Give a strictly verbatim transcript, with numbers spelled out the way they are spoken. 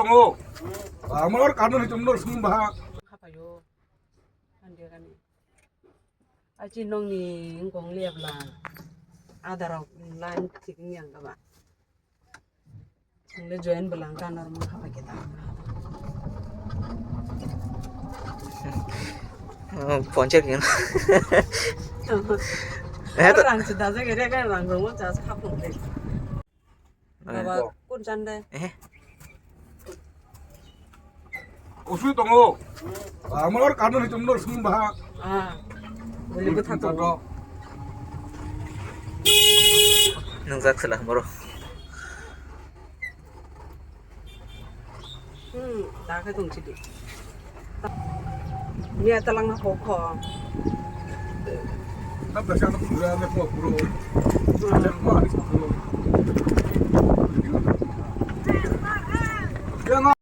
Tongo. Amor karno ni tumno sum baha. Khapayo. Ande gani. Achi nongni ngong lebla. Adaro line thik ni ang ba. Ang le join belang kan ar ma khapa kita. Oh, ponche kena. Eh, to. Rang sudah saja kira kan rang rumah jas khapung deh. Eh. Baba, kun chan deh. Eh. Osu tongo. Amor karno ni tumno sum baha. Ah. Boleh betul tu. Nung jak sila boro. Hmm, tak itu sih. Ni ata lang na koko. Tapi saya nak pura ni kok bro. Ada kok ada kok bro. Dia nggak